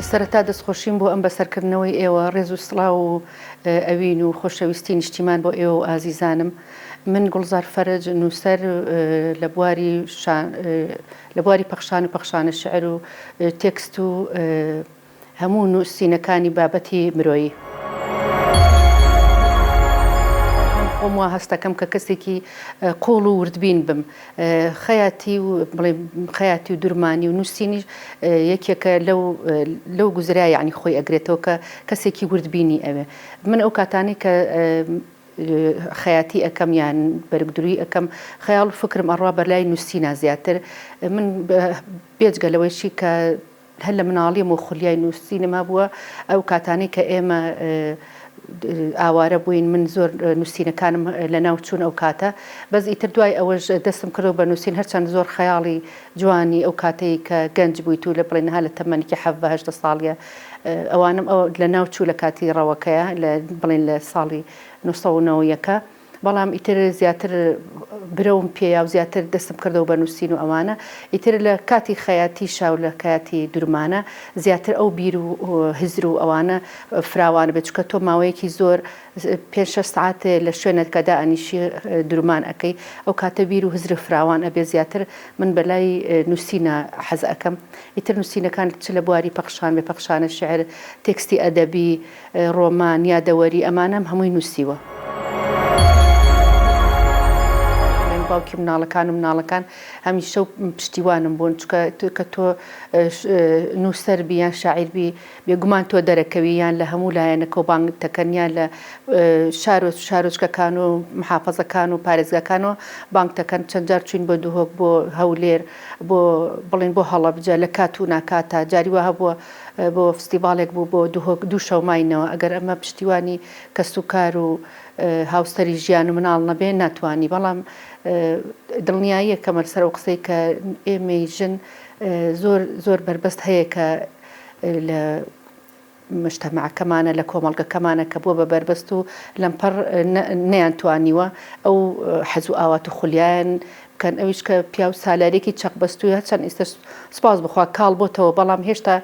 سەرەتا دەستخۆشیم بۆ ئەم بەسەرکردنەوەی ئێوە، ڕێز و سڵاو و ئەوین و خۆشەویستی نیشتیمان بۆ ئێوە و ئازیزانم. من گوڵزار فەرەج، نووسەر لە بواری لە بواری پەخشان و پەخشانە شیعر و تێکست و هەموو نووسینەکانی بابەتی مرۆیی. من خۆم وا هەستەکەم کە کەسێکی قووڵ و وردبین بم. خەیاتی و بڵێ خەیاتی و درمانی و نووسینیش یەکێکە لەو لەو گوزرا یعنی خۆی ئەگرێتەوە کە کەسێکی وردبینی ئەوێ. من ئەو کاتانەی کە خەیاتی ئەکەم یان بەرگدرووی ئەکەم خەیاڵ و فکرم ئەڕوا بەلای نووسینا زیاتر. من بێجگە لەوەیشی کە هەر لە مناڵیەمەوە خولیای نووسینم هەبووە، ئەو کاتانەی کە ئێمە ئاوارە بووین من زۆر نووسینەکانم لەناو چوون ئەو کاتە، بەس ئیتر دوای ئەوەش دەستم کردەوە بە نووسین، هەرچەند زۆر خەیاڵی جوانی ئەو کاتەی کە گەنج بوویت و لە بڵێ نها لە تەمەنێکی حەڤە هەژدە ساڵیە ئەوانەم ئەو لەناو چوو لە کاتی ڕەوەکەیە لە بڵێن لە ساڵی 1991. بەڵام ئیتر زیاتر برەوم پێیا و زیاتر دەستم کردەوە بە نووسین و ئەوانە، ئیتر لە کاتی خەیاتیشا و لە کاتی درومانە زیاتر ئەو بیر و هزر و ئەوانە فراوان بێت، چونکە تۆ ماوەیەکی زۆر پێنج شەش سەعاتێ لە شوێنێکا دائەنیشی درومان ئەکەی، ئەو کاتە بیر و هزر فراوان ئەبێ زیاتر من بە لای نووسینا حەز ئەکەم، ئیتر نووسینەکان چ لە بواری پەخشان بێ، پەخشانە شیعر، تێکستی ئەدەبی، ڕۆمان، یادەوەری، ئەمانەم هەمووی نووسیوە. باوکی مناڵەکان و مناڵەکان هەمیشە پشتیوانم بوون، چونکە کە تۆ نووسەر بی یان شاعیر بی، بێگومان تۆ دەرەکەوی یان لە هەموو لایەنەکەوە بانگت دەکەن یان لە شارۆچکەکان و محافەزەکان و پارێزگاکانەوە بانگت دەکەن. چەند جار چووین بۆ دهۆک، بۆ هەولێر، بۆ بڵێین بۆ هەڵەبجە، لە کات و ناکاتا جاری وا هەبووە بۆ فستیڤاڵێک بوو بۆ دهۆک دوو شەو ماینەوە ئەگەر ئەمە پشتیوانی کەسوکار و هاوسەری ژیان و مناڵ نەبێ ناتوانی بەڵام دڵنیاییەکەمە لەسەر ئەو قسەی کە ئێمەی ژن زۆر زۆر بەربەست هەیە کە لە مجتەمەعەکەمانە لە کۆمەڵگەکەمانە کە بووە بە بەربەست و لەمپەڕ نەیانتوانیوە ئەو حەز و ئاوات و خولیایان بکەن ئەویش کە پیاو سالاریەکی چەق بەستووی هەرچەند ئیستە سوپاس بخوا کاڵ بۆتەوە بەڵام هێشتا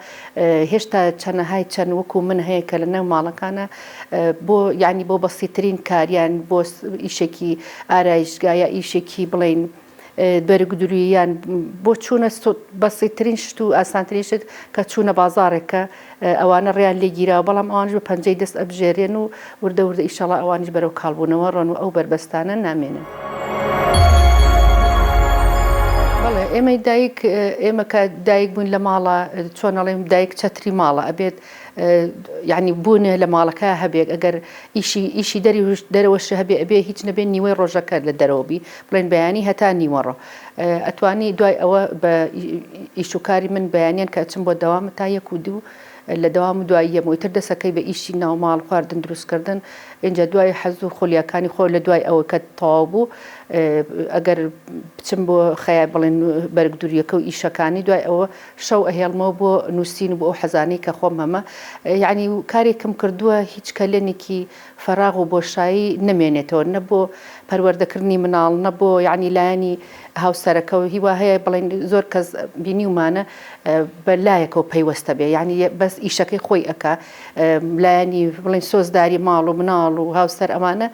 هێشتا چەنەهای چەند وەکو من هەیە کە لە ناو ماڵەکانە بۆ یعنی بۆ بەسیترین کاریان بۆ ئیشێکی ئارایشگا یا ئیشێکی بڵین بەرگدروی یان بۆ چوونە بەسیترین شت و ئاسانترین شت کە چوونە بازاڕێکە ئەوانە ڕێیان لێ گیراوە، بەڵام ئەوانیش بە پەنجەی دەست ئەبژێرێن و وردە وردە ئیشەڵا ئەوانیش بەرەو کاڵبوونەوە ڕۆن و ئەو بەربەستانە نامێنن. بەڵێ ئێمەی دایک، ئێمە کە دایک بووین لە ماڵە، چۆن ئەڵێم دایک چەتری ماڵە، ئەبێت یانی بوونێ لە ماڵەکە هەبێت، ئەگەر ئیشی ئیشی دەری دەرەوەش هەبێ ئەبێ هیچ نەبێ نیوەی ڕۆژەکە لە دەرەوە بی، بڵێن بەیانی هەتا نیوەڕۆ ئەتوانی دوای ئەوە بە ئیش و کاری من بەیانیان کە ئەچم بۆ دەوام تا یەک و دوو لە دەوام و دوای یەم و ئیتر دەسەکەی بە ئیشی ناوماڵ خواردن دروست کردن ئینجا دوای حەز و خولیاکانی خۆ لە دوای ئەوە کە تەواو بوو ئەگەر بچم بۆ خەیا بڵێن بەرگ دوریەکە و ئیشەکانی دوای ئەوە شەو ئەهێڵمەوە بۆ نووسین و بۆ ئەو حەزانەی کە خۆم هەمە یعنی کارێکم کردووە هیچ کەلێنێکی فەراغ و بۆشایی نەمێنێتەوە نە بۆ پەروەردەکردنی مناڵ نە بۆ یەعنی لایەنی هاوسەرەکە و هیوا هەیە بڵێن زۆر کەس بینیومانە بە لایەکەوە پەیوەستە بێ یەعنی بەس ئیشەکەی خۆی ئەکا لایەنی بڵێن سۆزداری ماڵ و مناڵ و هاوسەر ئەمانە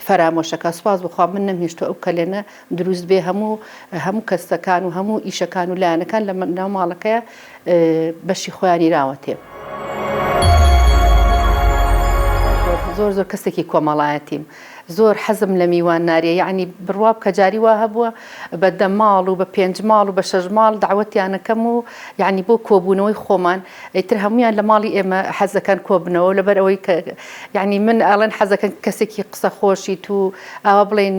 فەرامۆشەکە سوپاس بخوا من نەمهێشتوە ئەو کەلێنە دروست بێ هەموو هەموو کەسەکان و هەموو ئیشەکان و لایەنەکان لە ناو ماڵەکەیا بەشی خۆیانی راوەتێ. زۆر زۆر کەسێکی کۆمەڵایەتیم زۆر حەزم لە میوان ناریە یەعنی بڕوا بکە جاری وا هەبووە بە دە ماڵ و بە پێنج ماڵ و بە شەش ماڵ دەعوەتیانەکەم و یەعنی بۆ کۆبوونەوەی خۆمان ئیتر هەموویان لە ماڵی ئێمە حەزەکەن کۆبنەوە لەبەر ئەوەی کە یعنی من ئەڵێن حەزەکەن کەسێکی قسە خۆشیت و ئاوا بڵێن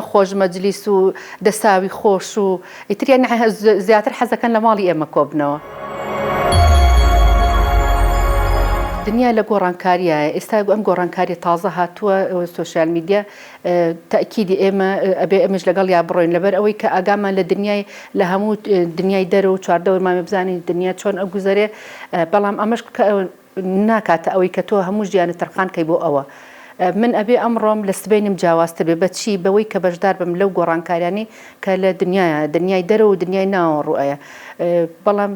خۆش مەجلیس و دەساوی خۆش و ئیتر یعنی زیاتر حەزەکەن لە ماڵی ئێمە کۆبنەوە. دنیا لە گۆڕانکاریایە ئێستا ئەم گۆڕانکاریە تازە هاتووە سۆشیال میدیا تەئکیدی ئێمە ئەبێ ئێمەش لەگەڵیا بڕۆین لەبەر ئەوەی کە ئاگامان لە دنیای لە هەموو دنیای دەرەوە و چواردەورمان بێ بزانین دنیا چۆن ئەگوزەرێ بەڵام ئەمەش ناکاتە ئەوەی کە تۆ هەموو ژیانت تەرخان کەی بۆ ئەوە. من ئەبێ ئەمڕۆم لە سبەینم جیاوازتر بێ بە چی؟ بەوەی کە بەشدار بم لەو گۆڕانکاریانەی کە لە دنیایا، دنیای دەرەوە و دنیای ناوەوە ڕوو ئەیا. بەڵام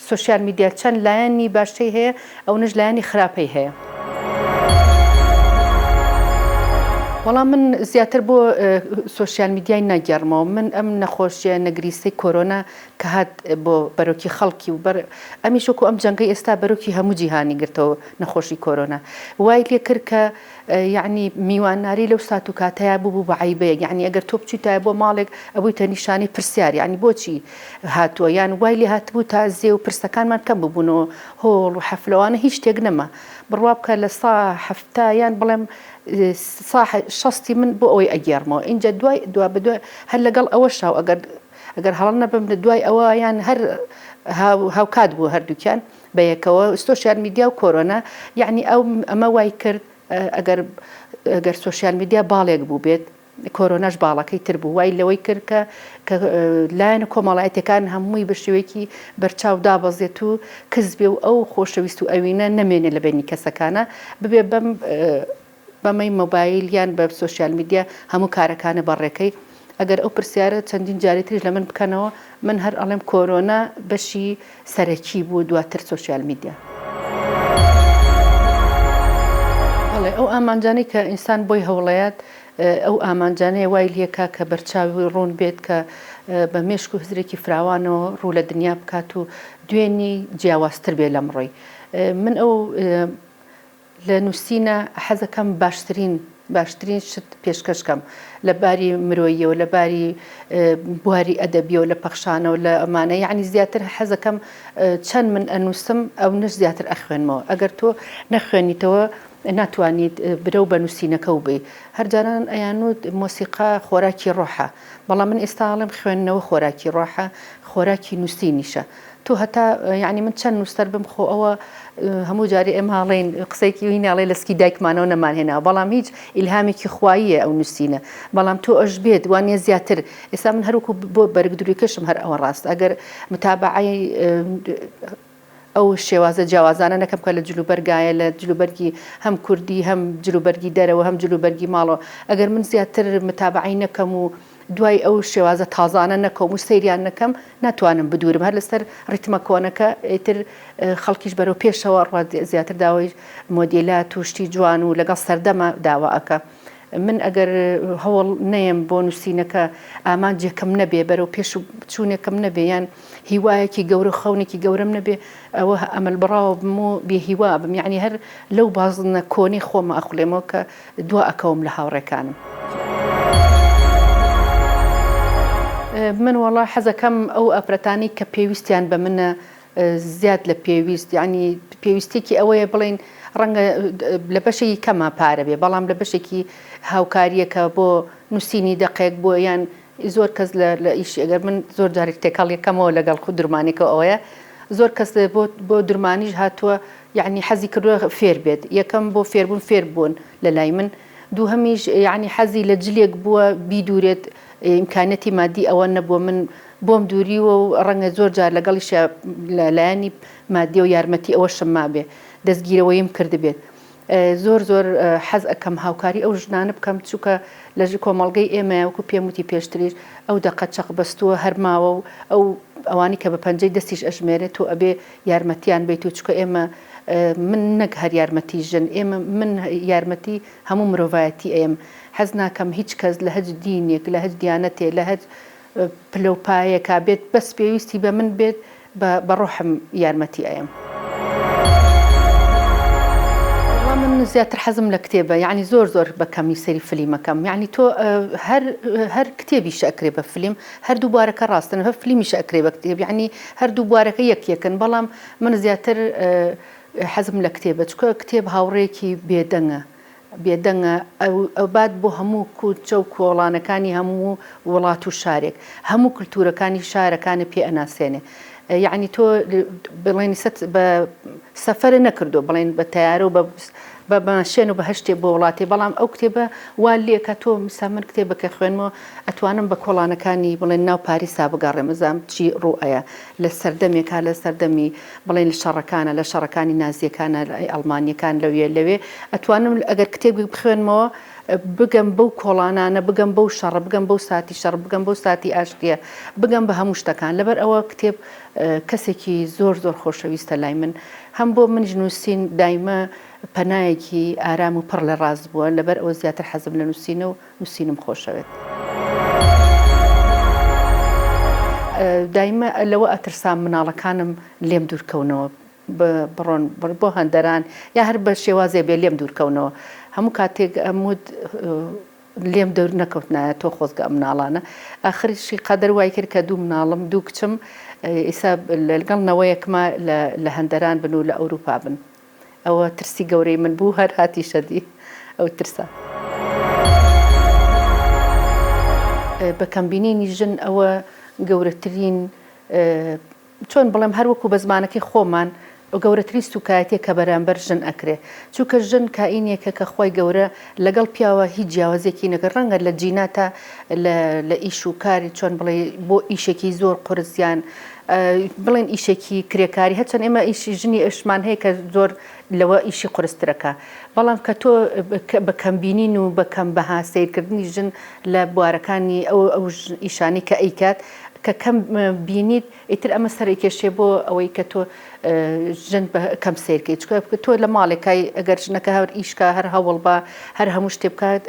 سۆشیال میدیا چەند لایەنی باشەی هەیە، ئەونەش لایەنی خراپەی هەیە. وەڵا من زیاتر بۆ سۆشیال میدیای ناگێڕمەوە، من ئەم نەخۆشیە نەگریسەی کۆرۆنا کە هات بۆ بەرۆکی خەڵکی و بەر ئەمیش وەکو ئەم جەنگەی ئێستا بەرۆکی هەموو جیهانی گرتەوە نەخۆشی کۆرۆنا وای لێ کرد کە یەعنی میوانناری لەو سات و کاتەیا ببوو بە عەیبەیەک یەعنی ئەگەر تۆ بچوویتایە بۆ ماڵێک ئەبوویتە نیشانەی پرسیار یەعنی بۆچی هاتووە یان وای لێ هاتبوو تازیە و پرسەکانمان کەم ببوونەوە هۆڵ و حەفلەوانە هیچ شتێک نەما بڕوا بکە لە سا 70 یان بڵێم سا شەستی من بۆ ئەوەی ئەگێڕمەوە ئینجا دوای دوا بەدوای هەر لەگەڵ ئەوەشا و ئەگەر ئەگەر هەڵە نەبم لە دوای ئەوە یان هەر هاوکات بوو هەردووکیان بەیەکەوە سۆشیال میدیا و کۆرۆنا یەعنی ئەو ئەمە وای کرد ئەگەر ئەگەر سۆشیال میدیا باڵێک بوو بێت کۆرۆناش باڵەکەی تر بوو وای لەوەی کرد کە کە لایەنە کۆمەڵایەتەکان هەمووی بە شێوەیەکی بەرچاو دابەزێت و کز بێ و ئەو خۆشەویست و ئەوینە نەمێنێ لە بەینی کەسەکانە ببێ بەم بەمەی مۆبایل یان بە سۆشیال میدیا هەموو کارەکانە بەڕێکەی ئەگەر ئەو پرسیارە چەندین جاری تریش لە من بکەنەوە من هەر ئەڵێم کۆرۆنا بەشی سەرەکی بوو دواتر سۆشیال میدیا. بەڵێ ئەو ئامانجانەی کە ئینسان بۆی هەوڵەیات ئەو ئامانجانەیە وای لێکا کە بەرچاوی ڕوون بێت کە بە مێشک و هزرێکی فراوانەوە ڕوو لە دنیا بکات و دوێنی جیاوازتر بێ لەمڕۆی من ئەو لە نووسینە حەزەکەم باشترین باشترین شت پێشکەش کەم لە باری مرۆییەوە لە باری بواری ئەدەبیەوە لە پەخشانەوە لە ئەمانە یعنی زیاتر حەزەکەم چەند من ئەنووسم ئەونەش زیاتر ئەخوێنمەوە ئەگەر تۆ نەخوێنیتەوە ناتوانیت برەو بە نووسینەکە و بی هەر جاران ئەیانوت مۆسیقا خۆراکی ڕۆحە بەڵام من ئێستا ئەڵێم خوێندنەوە خۆراکی ڕۆحە خۆراکی نووسینیشە تۆ هەتا یانی من چەند نووسەر بم خۆ ئەوە هەموو جارێ ئێمە ئەڵێین قسەیەکی هینە ئەڵێ لە سکی دایکمانەوە نەمان هێناوە بەڵام هیچ ئیلهامێکی خواییە ئەو نووسینە بەڵام تۆ ئەش بێت وانە زیاتر ئێستا من هەروکو بۆ بەرگ دروکەشم هەر ئەوە ڕاست ئەگەر متابعەی ئەو شێوازە جیاوازانە نەکەم کە لە جلوبەرگایە لە جلوبەرگی هەم کوردی هەم جلوبەرگی دەرەوە هەم جلوبەرگی ماڵەوە ئەگەر من زیاتر متابعەی نەکەم و دوای ئەو شێوازە تازانە نەکەوم و سەیریان نەکەم ناتوانم بدوورم هەر لەسەر ڕیتمە کۆنەکە ئیتر خەڵکیش بەرەو پێشەوە ئەڕوات زیاتر داوای مۆدیلات و شتی جوان و لەگەڵ سەردەمە داوا ئەکا من ئەگەر هەوڵ نەیەم بۆ نووسینەکە ئامانجێکم نەبێ بەرەو پێش چوونێکم نەبێ یان هیوایەکی گەورە و خەونێکی گەورەم نەبێ ئەوە ئەمەل بڕاوە بم و بێ هیوا بم یعنی هەر لەو بازنە کۆنەی خۆمە ئەخولێمەوە کە دوا ئەکەوم لە هاوڕێکانم. من وەڵا حەزەکەم ئەو ئافرەتانەی کە پێویستیان بە منە زیاد لە پێویست یانی پێویستێکی ئەوەیە بڵێین ڕەنگە لە بەشێکی کەمە پارە بێ بەڵام لە بەشێکی هاوکاریەکە بۆ نووسینی دەقێک بۆ یان زۆر کەس لە ئیشی ئەگەر من زۆر جارێک تێکەڵ یەکەمەوە لەگەڵ خود درمانێکەوە ئەوەیە زۆر کەس بۆ بۆ درمانیش هاتووە یەعنی حەزی کردووە فێر بێت یەکەم بۆ فێربوون فێر بوون لە لای من دووهەمیش یەعنی حەزی لە جلێک بووە بیدورێت ئیمکانیەتی مادی ئەوە نەبووە من بۆم دووریوە و ڕەنگە زۆر جار لەگەڵیشیا لە لایەنی مادیەوە یارمەتی ئەوەشم مابێ دەستگیرەوەیم کردبێت زۆر زۆر حەز ئەکەم هاوکاری ئەو ژنانە بکەم چوکە لە کۆمەڵگەی ئێمە وەکو پێم وتی پێشتریش ئەو دەقە چەق بەستووە هەر ماوە و ئەو ئەوانی کە بە پەنجەی دەستیش ئەژمێرێت تۆ ئەبێ یارمەتیان بیت و چکە ئێمە من نەک هەر یارمەتی ژن ئێمە من یارمەتی هەموو مرۆڤایەتی ئەیەم حەز ناکەم هیچ کەس لە هەچ دینێک لە هەچ دیانەتێ لە هەچ پلە و پایەکا بێت بەس پێویستی بە من بێت بە بە ڕۆحم یارمەتی ئەیەم. وەڵا من زیاتر حەزم لە کتێبە یەعنی زۆر زۆر بە کەمی سەیری فلیمەکەم یەعنی تۆ هەر هەر کتێبیش ئەکرێ بە فلیم هەردوو بوارەکە ڕاستن هەر فلیمیش ئەکرێ بە کتێب یەعنی هەردوو بوارەکە یەک یەکن بەڵام من زیاتر حەزم لە کتێبە چونکە کتێب هاوڕێیەکی بێدەنگە بێدەنگە ئەوبات بۆ هەموو کوچە و کۆڵانەکانی هەموو وڵات و شارێک هەموو کلتورەکانی شارەکانت پێ ئەناسێنێ یەعنی تۆ بڵێن سەت بە سەفەرە نەکردووە بڵێن بە تەیارە و بە. بە ماشێن و بە هەر شتێ بۆ وڵاتێ بەڵام ئەو کتێبە وا لێکا تۆ میسا من کتێبەکە خوێنمەوە ئەتوانم بە کۆڵانەکانی بڵێن ناو پاریسا بگەڕێم بزانم چی ڕوو ئەیا لە سەردەمێکا لە سەردەمی بڵێن لە شەڕەکانە لە شەڕەکانی نازیەکانە لە ئەڵمانیەکان لەوێ لەوێ ئەتوانم ئەگەر کتێبێک بخوێنمەوە بگەم بەو کۆڵانانە بگەم بەو شەڕە بگەم بەو ساتی شەڕ بگەم بەو ساتی ئاشتیە بگەم بە هەموو شتەکان لەبەر ئەوە کتێب کەسێکی زۆر زۆر خۆشەویستە لای من هەم بۆ منیش نووسین دایمە پەنایەکی ئارام و پڕ لە ڕاز بووە لەبەر ئەوە زیاتر حەزم لە نووسینە و نووسینم خۆشەوێت. دایمە لەوە ئەترسام مناڵەکانم لێم دوورکەونەوە بڕۆن بۆ هەندەران یا هەر بە شێوازێ بێ لێم دوورکەونەوە هەموو کاتێک ئەموت لێم دور نەکەوتنایە تۆ خۆزگە ئەم مناڵانە ئاخریشی قەدەر وای کرد کە دوو مناڵم دوو کچم ئیسا لەگەڵ نەوەیەکما لە هەندەران بن و لە ئەوروپا بن ئەوە ترسی گەورەی من بوو هەر هاتیشە دی ئەو ترسە. بە کەمبینینی ژن ئەوە گەورەترین چۆن بڵێم هەر وەکو بە زمانەکەی خۆمان گەورەترین سوکایەتیە کە بەرامبەر ژن ئەکرێ چونکە ژن کائینێکە کە خوای گەورە لەگەڵ پیاوە هیچ جیاوازیەکی نەکرد ڕەنگە لە جیناتا لە لە ئیش و کاری چۆن بڵێ بۆ ئیشێکی زۆر قورس یان بڵێن ئیشێکی کرێکاری هەرچەند ئێمە ئیشی ژنی ئەشمان هەیە کە زۆر لەوە ئیشی قورسترەکە بەڵام کە تۆ بە کەم بینین و بە کەم بەها سەیرکردنی ژن لە بوارەکانی ئەو ئەو ئیشانەی کە ئەیکات کە کەم بینیت ئیتر ئەمە سەرئەکێشێ بۆ ئەوەی کە تۆ ژن بە کەم سەیرکەی چونکە تۆ لە ماڵێکای ئەگەر ژنەکە هەر ئیشکا هەر هەوڵ بە هەر هەموو شتێ بکات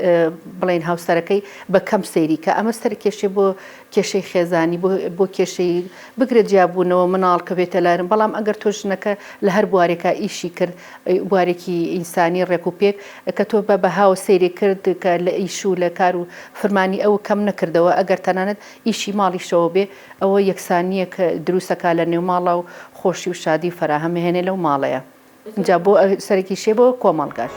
بڵێن هاوسەرەکەی بە کەم سەیری کە ئەمە سەرکێشێ بۆ کێشەی خێزانی بۆ بۆ کێشەی بگرە جیابوونەوە مناڵ کە بێتە لارم بەڵام ئەگەر تۆ ژنەکە لە هەر بوارێکا ئیشی کرد بوارێکی ئینسانی ڕێک و پێک کە تۆ بە بەهاوە سەیری کرد کە لە ئیش و لە کار و فرمانی ئەو کەم نەکردەوە ئەگەر تەنانەت ئیشی ماڵیشەوە بێ ئەوە یەکسانییەک دروست ئەکا لە نێو ماڵا و خۆشی و شادی فەراهەم ئەهێنێ لەو ماڵەیا ئینجا بۆ سەرەکیشێ بۆ کۆمەڵگاش.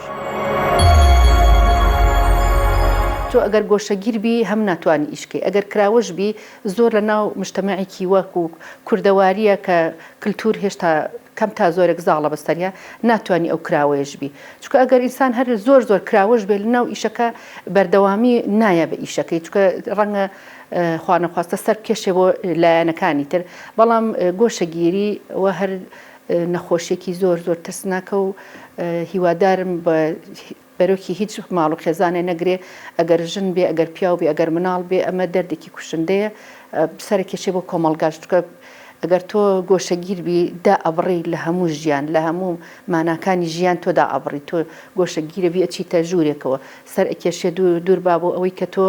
تۆ ئەگەر گۆشەگیر بی هەم ناتوانی ئیش کەی ئەگەر کراوەش بی زۆر لە ناو مجتەمەعێکی وەکو کوردەواریە کە کلتور هێشتا کەم تا زۆرێک زاڵە بەسەریا ناتوانی ئەو کراوەیەش بی چونکە ئەگەر ئینسان هەر زۆر زۆر کراوەش بێ لەناو ئیشەکە بەردەوامی نایە بە ئیشەکەی چونکە ڕەنگە خوانەخواستە سەر بکێشێ بۆ لایەنەکانی تر بەڵام گۆشەگیری و هەر نەخۆشیەکی زۆر زۆر ترسناکە و هیوادارم بە بەرۆکی هیچ ماڵ و خێزانێ نەگرێ ئەگەر ژن بێ ئەگەر پیاو بێ ئەگەر مناڵ بێ ئەمە دەردێکی کوشندەیە سەرەکێشێ بۆ کۆمەڵگاش چونکە ئەگەر تۆ گۆشەگیر بی دائەبڕی لە هەموو ژیان لە هەموو ماناکانی ژیان تۆ دائەبڕی تۆ گۆشەگیرە بی ئەچیتە ژوورێکەوە سەر ئەکێشێ دوور با بۆ ئەوەی کە تۆ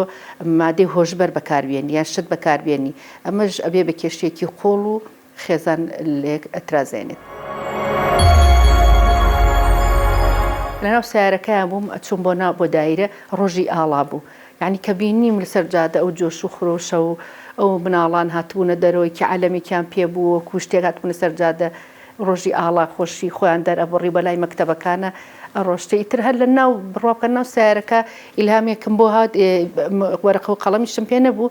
مادەی هۆشبەر بەکار بێنی یان شت بەکار بێنی ئەمەش ئەبێ بە کێشەیەکی قوڵ و خێزان لێک ئەترازێنێت. لەناو سەیارەکەیان بووم ئەچووم بۆ ناو بۆ دایرە ڕۆژی ئاڵا بوو یانی کە بینیم لەسەر جادە ئەو جۆش و خرۆشە و ئەو مناڵان هاتبوونە دەرەوەی کە عەلەمێکیان پێ بوو وەکوو شتێک هاتبوونە سەر جادە ڕۆژی ئاڵا خۆشی خۆیان دەرئەبڕی بە لای مەکتەبەکانە ئەڕۆشتە ئیتر هەر لە ناو بڕوا بکەن ناو سەیارەکە ئیلهامێکم بۆ هات وەرەقە و قەڵەمیشم پێ نەبوو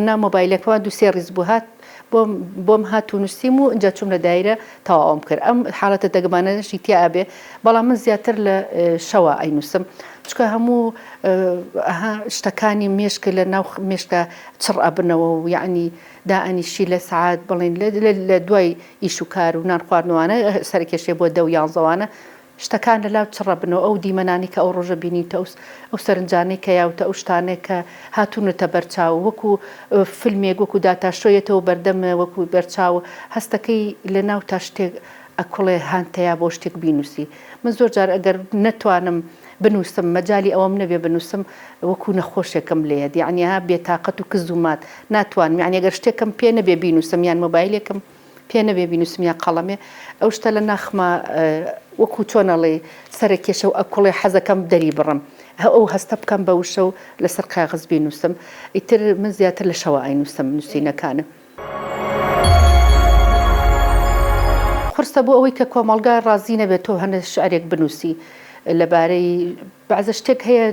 ناو مۆبایلەکەوە دوو سێ ڕیز بوو هات بۆم بۆم هات و نووسیم و ئینجا چووم لە دایرە تەواوم کرد ئەم حاڵەتە دەگمانەشی تیا ئەبێ بەڵام من زیاتر لە شەوە ئەینووسم چونکە هەموو ئەها شتەکانی مێشک لە ناو مێشکا چڕ ئەبنەوە و یەعنی دائەنیشی لە سەعات بڵێین لە دوای ئیش و کار و نان خواردنەوانە سەرکێشێ بۆ دە و یانزەوانە شتەکان لە لاو چڕەبنەوە، ئەو دیمەنانەی کە ئەو ڕۆژە بینیوتە، ئەو سەرنجانەی کە یاوتە، ئەو شتانەی کە هاتوونەتە بەر چاو، وەکوو فیلمێک، وەکوو داتاشۆ یەتەوە بەردەم، وەکوو بەر چاو، هەستەکەی لە ناو تا شتێک ئەکوڵێ، هانتەیا بۆ شتێک بینووسی. من زۆر جار ئەگەر نەتوانم بنووسم، مەجالی ئەوەم نەبێ بنووسم، وەکوو نەخۆشێکم لێیەت، یەعنی ها بێتاقەت و کز و مات، ناتوانم، یەعنی ئەگەر شتێکم پێ نەبێ بینووسم یان مۆبایلێکم پێ نەبێ بینوسم یا قەڵەمێ ئەو شتە لە ناخما وەکو چۆن ئەڵێی سەرە کێشە و ئەکوڵێ حەزەکەم دەری بڕم هە ئەو هەستە بکەم بە وشە و لەسەر کاغەز بینوسم ئیتر من زیاتر لە شەوا ئەینوسم نوسینەکانم. قورسە بۆ ئەوەی کە کۆمەڵگا ڕازی نەبێت تۆ هەنە شعرێک بنوسی لەبارەی بەعزە شتێک هەیە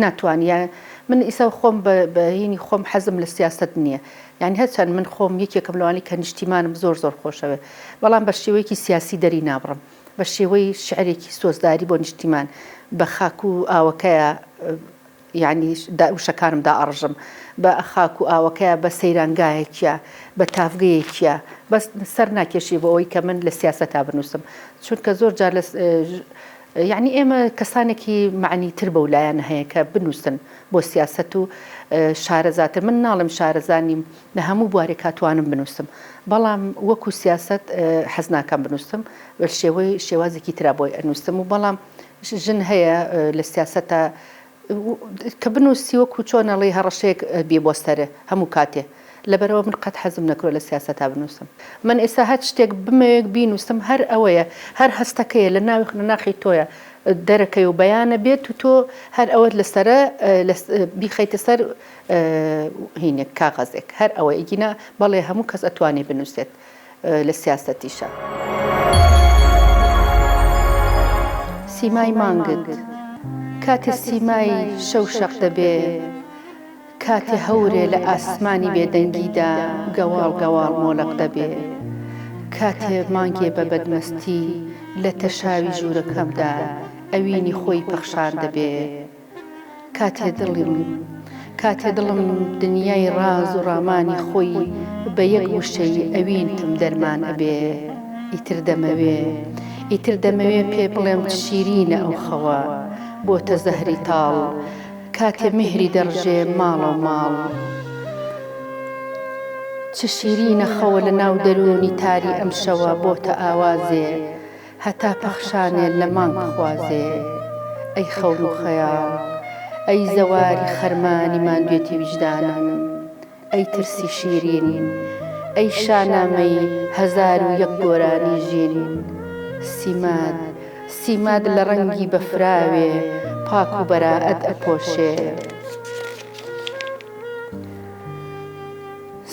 ناتوانی یان من ئیسا خۆم بە بە هینی خۆم حەزم لە سیاسەت نییە یانی هەرچەند من خۆم یەکێکم لەوانەی کە نیشتیمانم زۆر زۆر خۆشەوێ بەڵام بە شێوەیەکی سیاسی دەری نابڕم. بە شێوەی شیعرێکی سۆزداری بۆ نیشتیمان بە خاک و ئاوەکەیا یانی وشەکانم دائەڕژم بە خاک و ئاوەکەیا بە سەیرانگایەکیا بە تاڤگەیەکیا بەس سەر ناکێشی بۆ ئەوەی کە من لە سیاسەتا بنووسم چونکە زۆر جار لە یانی ئێمە کەسانێکی مەعنی تر بەو لایەنە هەیە کە بنووسن بۆ سیاسەت و شارەزاتر من ناڵێم شارەزا نیم لە هەموو بوارێکا توانم بنووسم بەڵام وەکو سیاسەت حەز ناکەم بنووسم بە شێوەی شێوازێکی ترا بۆی ئەنووسم و بەڵام ژن هەیە لە سیاسەتا کە بنووسی وەکو چۆن ئەڵێی هەڕەشەیەک بێ بۆ سەرێ هەموو کاتێ لەبەرئەوە من قەت حەزم نەکردوە لە سیاسەتا بنووسم من ئێستا هەر شتێک بمەوێ بینووسم هەر ئەوەیە هەر هەستەکەیە لە ناوی لە ناخی تۆیە دەرەکەی و بەیانە بێت و تۆ هەر ئەوەت لەسەرە بیخەیتە سەر هینێک کاغەزێک هەر ئەوەیە ئیگینا بەڵێ هەموو کەس ئەتوانێ بنووسێت لە سیاسەتیشا. سیمای مانگت کاتێ سیمای شەو شەق دەبێ، کاتێ هەورێ لە ئاسمانی بێدەنگیدا گەواڵ گەواڵ مۆلەق دەبێ، کاتێ مانگێ بە بەدمەستی لە تەشاوی ژوورەکەمدا ئەوینی خۆی پەخشان دەبێ، کاتێ دڵم کاتێ دڵم دنیای ڕاز و ڕامانی خۆی بە یەک وشەی ئەوینتم دەرمان ئەبێ ئیتر دەمەوێ ئیتر دەمەوێ پێ بڵێم چ شیرینە ئەو خەوە بۆتە زەهری تاڵ کاتێ میهری دەڕژێ ماڵەو ماڵ چ شیرینە خەوە لە ناو دەروونی تاری ئەم شەوە بۆتە ئاوازێ هەتا پەخشانێ لە مانگ بخوازێ ئەی خەون و خەیاڵ، ئەی زەواری خەرمانی ماندوێتی ویژدانم، ئەی ترسی شیرین، ئەی شانامەی 1001 گۆرانی ژین، سیمات، سیمات لە ڕەنگی بەفراوێ پاک و بەرائەت ئەپۆشێ.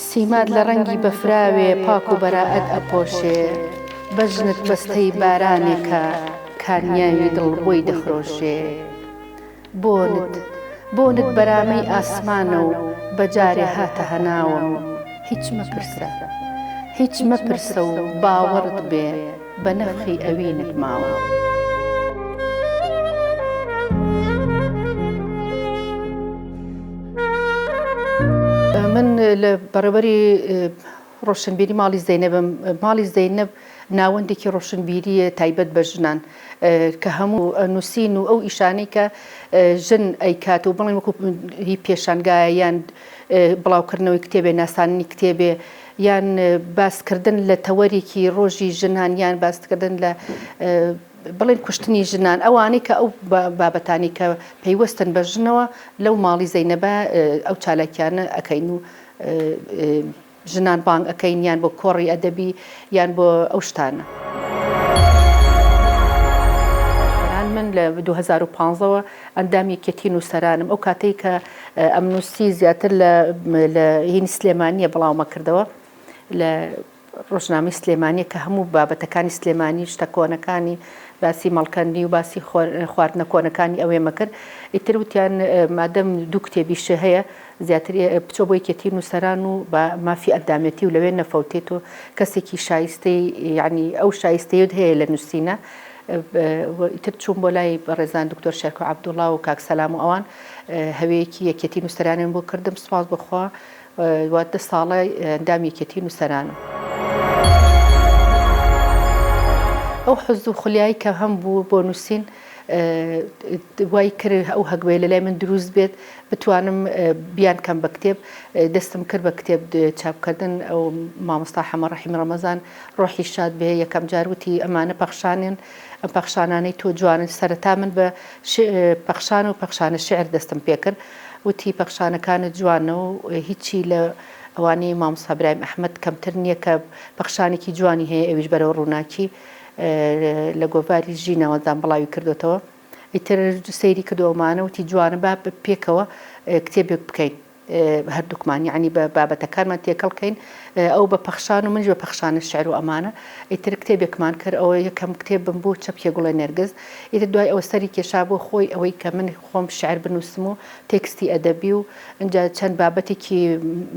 سیمات لە ڕەنگی بەفراوێ پاک و بەرائەت ئەپۆشێ بەژنت بەستەی بارانێکە کانیاوی دڵ بۆی دەخرۆشێ بۆنت بۆنت بەرامەی ئاسمانە و بە جارێ هاتە هەناوم هیچ مەپرسە هیچ مەپرسە و باوەڕت بێ بە نەفخی ئەوینت ماوم. من لە بەڕێوەبەری ڕۆشنبیری ماڵی زەینەبم، ماڵی زەینەب ناوەندێکی ڕۆشنبیرییە تایبەت بە ژنان کە هەموو نووسین و ئەو ئیشانەی کە ژن ئەیکات و بڵێن وەکو هی پێشانگایە یان بڵاوکردنەوەی کتێبێ، ناساندنی کتێبێ یان باسکردن لە تەوەرێکی ڕۆژی ژنان یان باسکردن لە بڵێن کوشتنی ژنان ئەوانەی کە ئەو بابەتانەی کە پەیوەستن بە ژنەوە لەو ماڵی زەینەبە ئەو چالاکیانە ئەکەین و ژنان بانگ ئەکەین یان بۆ کۆڕی ئەدەبی یان بۆ ئەو شتانە. من لە 2015 وە ئەندام یەکێتی نووسەرانم ئەو کاتەی کە ئەمنووسی زیاتر لە لە هینی سلێمانیە بڵاومە کردەوە لە ڕۆژنامەی سلێمانیە کە هەموو بابەتەکانی سلێمانی شتە کۆنەکانی باسی مەڵکەندی و باسی خواردنە کۆنەکانی ئەوێمە کرد ئیتر وتیان مادەم دوو کتێبیش هەیە زیاتر بچۆ بۆ یەکێتی نووسەران و بە مافی ئەندامێتی و لەوێ نەفەوتێت و کەسێکی شایستەی یعنی ئەو شایستەیەت هەیە لە نووسینە ئیتر چووم بۆ لای بەڕێزان دکتۆر شێرکۆ عەبدوڵا و کاک سەلام و ئەوان هەوەیەکی یەکێتی نووسەرانیان بۆ کردم سوپاس بۆ خوا وا دە ساڵە ئەندامی یەکێتی نووسەرانم. ئەو حەز و خولیای کە هەم بوو بۆ نووسین وای کرد ئەو هەگبەیە لە لای من دروست بێت بتوانم بیانکەم بە کتێب. دەستم کرد بە کتێب چاپکردن. ئەو مامۆستا حەمە ڕەحیم ڕەمەزان ڕۆحی شاد بێ یەکەم جار وتی ئەمانە پەخشانن، ئەم پەخشانانەی تۆ جوانن. سەرەتا من بە پەخشان و پەخشانە شیعر دەستم پێکرد. وتی پەخشانەکانت جوانە و هیچی لە ئەوانەی مامۆستا برایم ئەحمەد کەمتر نییە کە پەخشانێکی جوانی هەیە ئەویش بەرەو ڕووناکی لە گۆڤاری ژینەوە زان بڵاوی کردۆتەوە ئیتر سەیری کردو ئەومانە وتی جوانە با پێکەوە کتێبێک بکەین. هەردووکمان یەعنی بە بابەتەکانمان تێکەڵ کەین ئەو بە پەخشان و منیش بە پەخشانە شعر و ئەمانە ئیتر کتێبێکمان کرد ئەوە یەکەم کتێبم بوو چەپکێ گوڵێ نێرگز ئیتر دوای ئەوە سەری کێشا بۆ خۆی ئەوەی کە من خۆم شعر بنووسم و تێکستی ئەدەبی و ئینجا چەند بابەتێکی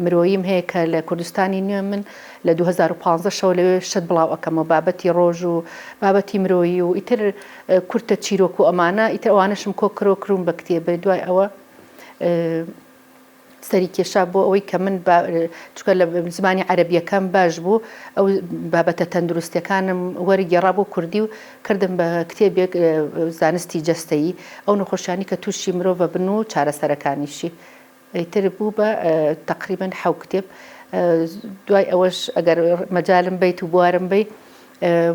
مرۆییم هەیە کە لە کوردستانی نوێ من لە 2015 شەوە لەوێ شت بڵاو ئەکەمەوە بابەتی ڕۆژ و بابەتی مرۆیی و ئیتر کورتە چیرۆک و ئەمانە ئیتر ئەوانەشم کۆ کرۆ کروم بە کتێبێ دوای ئەوە سەری کێشا بۆ ئەوەی کە من چونکە لە زمانی عەرەبیەکەم باش بوو ئەو بابەتە تەندروستیەکانم وەرگێڕا بۆ کوردی و کردم بە کتێبێک زانستی جەستەیی ئەو نەخۆشیانی کە تووشی مرۆڤە بن و چارەسەرەکانیشی ئیتر بوو بە تەقریبەن حەو کتێب دوای ئەوەش ئەگەر مەجالم بیت و بوارم بی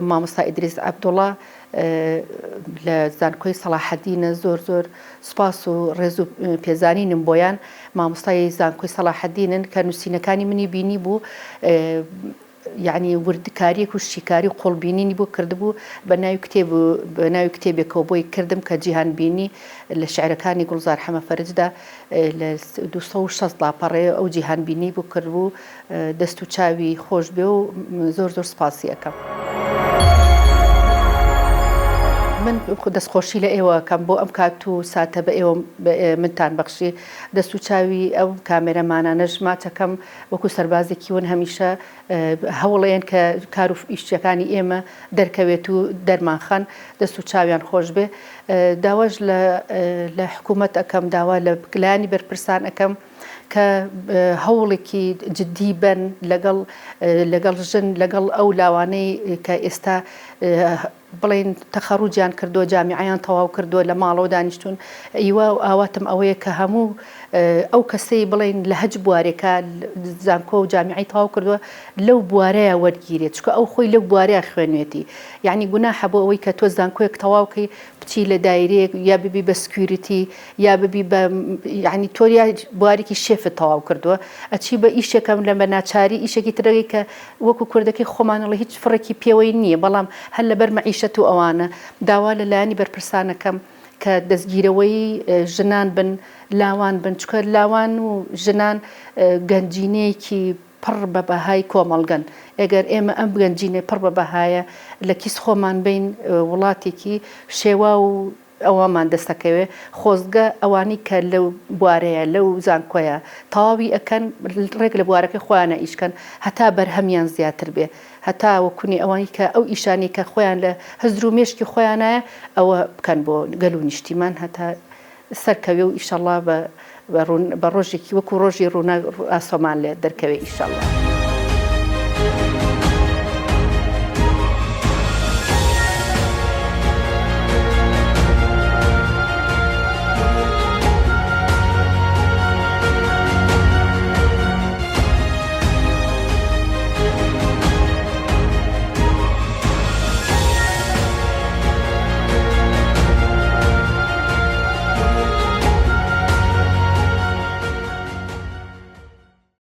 مامۆستا ئیدریس عەبدوڵا لە زانکۆی سەڵاحەدینە زۆر زۆر سوپاس و ڕێز و پێزانینم بۆیان مامۆستای زانکۆی سەڵاحەدینن کە نووسینەکانی منی بینی بوو یعنی وردکاریەک و شیکاری و قوڵبینینی بۆ کردبوو بە ناوی کتێب بە ناوی کتێبێکەوە بۆی کردم کە جیهان بینی لە شعرەکانی گوڵزار حەمە فەرجدا لە 260 لاپەڕەیە ئەو جیهان بینی بۆ کردبوو دەست و چاوی خۆش بێ و زۆر زۆر سپاسی ئەکەم. من دەستخۆشی لە ئێوە ئەکەم بۆ ئەم کات و ساتە بە ئێوە منتان بەخشی دەست و چاوی ئەو کامێرەمانانەش ماچەکەم وەکو سەربازێکی ون هەمیشە هەوڵێن کە کار و ئیشەکانی ئێمە دەرکەوێت و دەرمانخەن دەست و چاویان خۆش بێ داواش لە حکوومەت ئەکەم داوا لە لایەنی بەرپرسان ئەکەم کە هەوڵێکی جدی بەن لەگەڵ لەگەڵ ژن لەگەڵ ئەو لاوانەی کە ئێستا بڵێن تەخەڕوجیان کردووە جامیعەیان تەواو کردووە لە ماڵەوە دانیشتون ئیوا و ئاواتم ئەوەیە کە هەموو ئەو کەسەی بڵێن لە هەج بوارێکە زانکۆ و جامیعەی تەواو کردووە لەو بوارەیە وەرگیرێت چونکە ئەو خۆی لەو بوارەیە خوێنوێتی یعنی گوناحە بۆ ئەوەی کە تۆ زانکۆیەک تەواو کەی بچی لە دایرەیەک یا ببی بە security یا ببی بە یعنی تۆ یا بوارێکی شێفت تەواو کردووە ئەچی بە ئیشێکەم لە بە ناچاری ئیشێکی ترەکەی کە وەکو کوردەکەی خۆمانەڵی هیچ فڕێکی پێوەی نییە بەڵام هەر لەبەر مەعیشەت و ئەوانە داوا لە لایەنی بەرپرسانەکەم کە دەستگیرەوەی ژنان بن لاوان بن چکە لاوان و ژنان گەنجینەیەکی پڕ بە بەهای کۆمەڵگەن. ئەگەر ئێمە ئەم گەنجینە پڕ بە بەهایە لە کیس خۆمان بەین وڵاتێکی شێواو و ئەوەمان دەست ئەکەوێ. خۆزگە ئەوانەی کە لەو بوارەیە لەو زانکۆیە تەواوی ئەکەن ڕێک لە بوارەکەی خۆیانا ئیش کەن هەتا بەرهەمیان زیاتر بێ هەتا وەکونی ئەوانی کە ئەو ئیشانەی کە خۆیان لە هزر و مێشکی خۆیانایە ئەوە بکەن بۆ گەل و نیشتیمان هەتا سەرکەوێ و ئیشەڵا بە بە ڕۆژێکی وەکو ڕۆژی ڕووناک ئاسۆمان لێ دەرکەوێ ئیشەڵا.